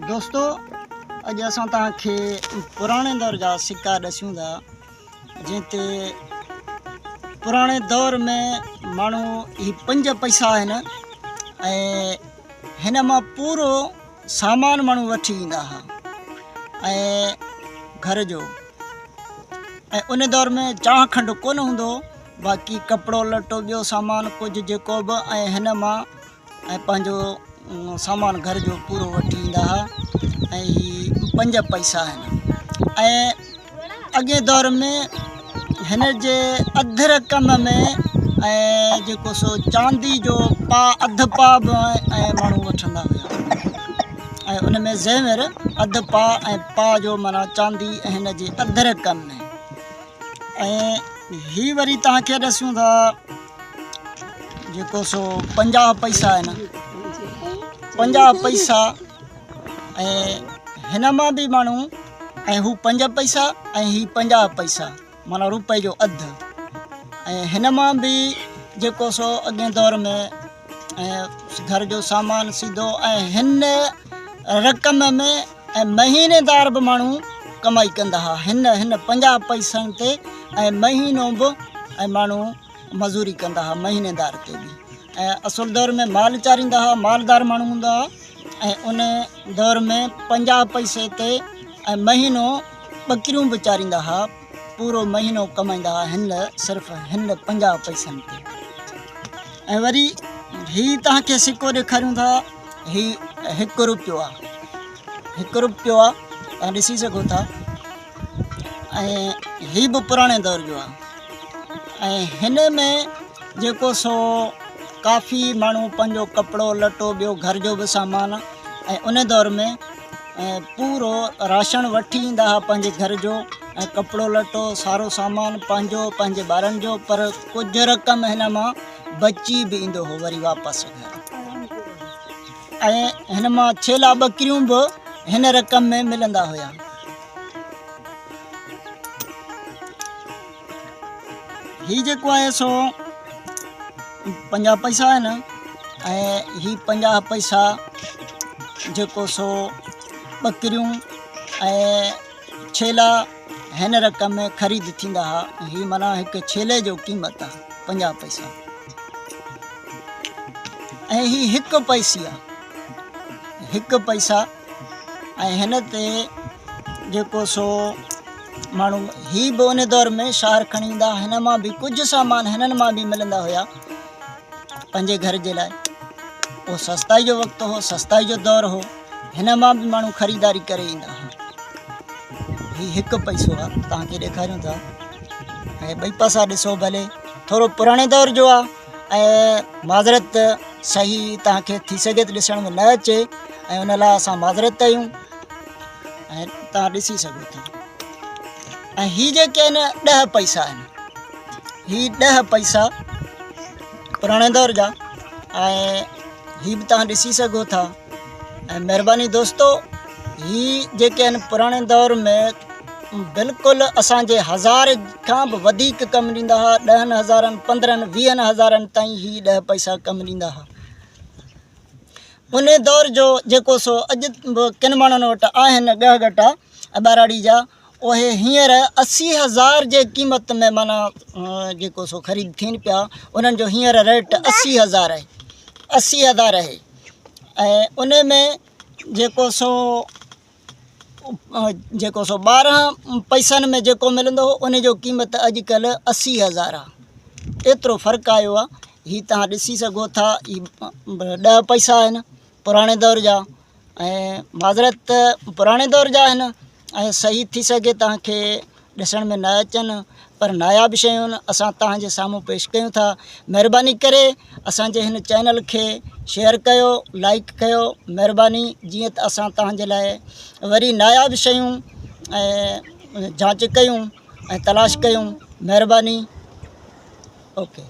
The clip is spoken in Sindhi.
دوستو اڄ اسان توهان کي پراڻي دور جا سڪا ڏسيون ٿا جنهن تي پراڻي دور ۾ ماڻهو هي پنج پئسا آهن ۽ هن مان پورو سامان ماڻهو وٺي ايندا هئا ۽ گهر جو ۽ ان دور ۾ چانهه کنڊ ڪونه هوندو هو باقي ڪپڙو لٽو ٻيو سامان ڪجهه جيڪو به ۽ هن مان ۽ پنهنجو سامان گهر جو پورو وٺي ايندا هئا ۽ هي پنج پئسا آهن ۽ اڳئين دور ۾ هن جي اڌ رقم ۾ ۽ جيڪو سو چاندي جو پاء اڌ پاء به ۽ ماڻهو وٺندا هيا ۽ ان ۾ زيور اڌ پاء ۽ پاء جو معنيٰ چاندي هن جي اڌ رقم ۾ ۽ هي وري توهان کي ڏسون ٿا جيڪو سو 50 پئسا آهن 50 پئسا ۽ هن مان به ماڻهو ۽ هو 5 پئسا ۽ هي 50 پئسا معنيٰ روپئي جو اڌ ۽ هن مان به جيڪو سو اڳئين دور ۾ ۽ گهر جو سامان سيڌو ۽ هن رقم ۾ ۽ مهينيدار به ماڻهو ڪمائي ڪندا هئا هن هن 50 پئسن تي ۽ مهينو به ۽ ماڻهو مزوري ڪندا هئا مهينيدار تي به ۽ اصل دور ۾ مال چاريندا هئا مالدار ماڻهو هوندا هئا ۽ ان دور ۾ 50 پئسي تي ۽ مهينو ٻڪريون به چاريندا هئا پورو مهينو ڪمائيندا هئا هن صرف هن 50 پئسن تي ۽ وري هي توهان کي سڪو ڏيکاريون ٿا هي هڪ روپيو آ هڪ روپيو آ توهان ڏسي سگهو ٿا ۽ هي به پراڻي دور جو آ ۽ هن ۾ جيڪو سو ڪافي ماڻهو پنهنجو ڪپڙو لٽو ٻيو گهر جو به سامان ۽ ان دور ۾ پورو راشن وٺي ايندا هئا پنهنجي گهر جو ۽ ڪپڙو لٽو سارو سامان پنهنجو پنهنجي ٻارن جو پر ڪجهه رقم هن مان بچي به ايندو هو وري واپس گهر ۽ هن مان ڇيلا ٻڪريون به هن رقم ۾ ملندا هيا. هي جيڪو آهي سو 50 پئسا آهن ۽ هي 50 پئسا جيڪو سو ٻڪريون ۽ ڇيلا هن رقم ۾ خريد ٿيندا ها. هي معنيٰ هڪ ڇيلي جو قيمت آ 50 پئسا ۽ هي هڪ پئسي آ هڪ پئسا ۽ هن تي جيڪو سو ماڻهو هي به ان دور ۾ شهر کڻي ايندا هن مان به ڪجهه سامان هنن مان به ملندا هيا پنهنجي گهر جي لاء اهو سستائي جو وقت هو سستائي جو دور هو هن مان به ماڻهو خريداري ڪري ايندا هئا. هي هڪ پئسو آ توهان کي ڏيکاريون ٿا ۽ ٻئي پاسا ڏسو ڀلي ٿورو پراڻي دور جو آ ۽ معذرت صحيح توهان کي ٿي سگهي ته ڏسڻ ۾ نه اچي ۽ ان لاء اسان معذرت ڪيون ۽ توهان ڏسي سگهو ٿا ۽ هي جيڪي آهن ڏهه پئسا آهن هي ڏهه پئسا پراڻي دور جا ۽ هي به توهان ڏسي سگهو ٿا ۽ مهرباني دوستو هي جيڪي آهن پراڻي دور ۾ بلڪل اسانجي هزار کان به وڌيڪ ڪم ڏيندا هئا ڏهن هزارن پندرهن ويهن هزارن تائين هي ڏهه پئسا ڪم ڏيندا هئا ان دور جو جيڪو سو اڄ به ڪن ماڻهن وٽ آهن ڳهه ڳٽا ٻهراڙي جا اهي هينئر 80 هزار جي قيمت ۾ معنيٰ جيڪو سو خريد ٿين پيا انهن جو هينئر ريٽ 80 هزار آهي 80 هزار آهي ۽ ان ۾ جيڪو سو جيڪو سو 12 پئسن ۾ جيڪو ملندو هو ان جو قيمت اڄڪلهه 80 هزار آهي ايترو فرق آيو آهي هي توهان ڏسي سگهو ٿا هي ڏهه پئسا آهن پراڻي دور جا ۽ معذرت پراڻي دور جا آهن ۽ صحيح ٿي سگهي توهان کي ڏسڻ ۾ نه اچن پر ناياب شيون اسان توهان جي سامهون پيش ڪيون ٿا مهرباني ڪري اسان جي هن چينل کي شيئر ڪيو لائڪ ڪيو مهرباني جيئن ته اسان توهان جي لاء وري ناياب شيون ۽ جانچ ڪيون ۽ تلاش ڪيون مهرباني اوڪي.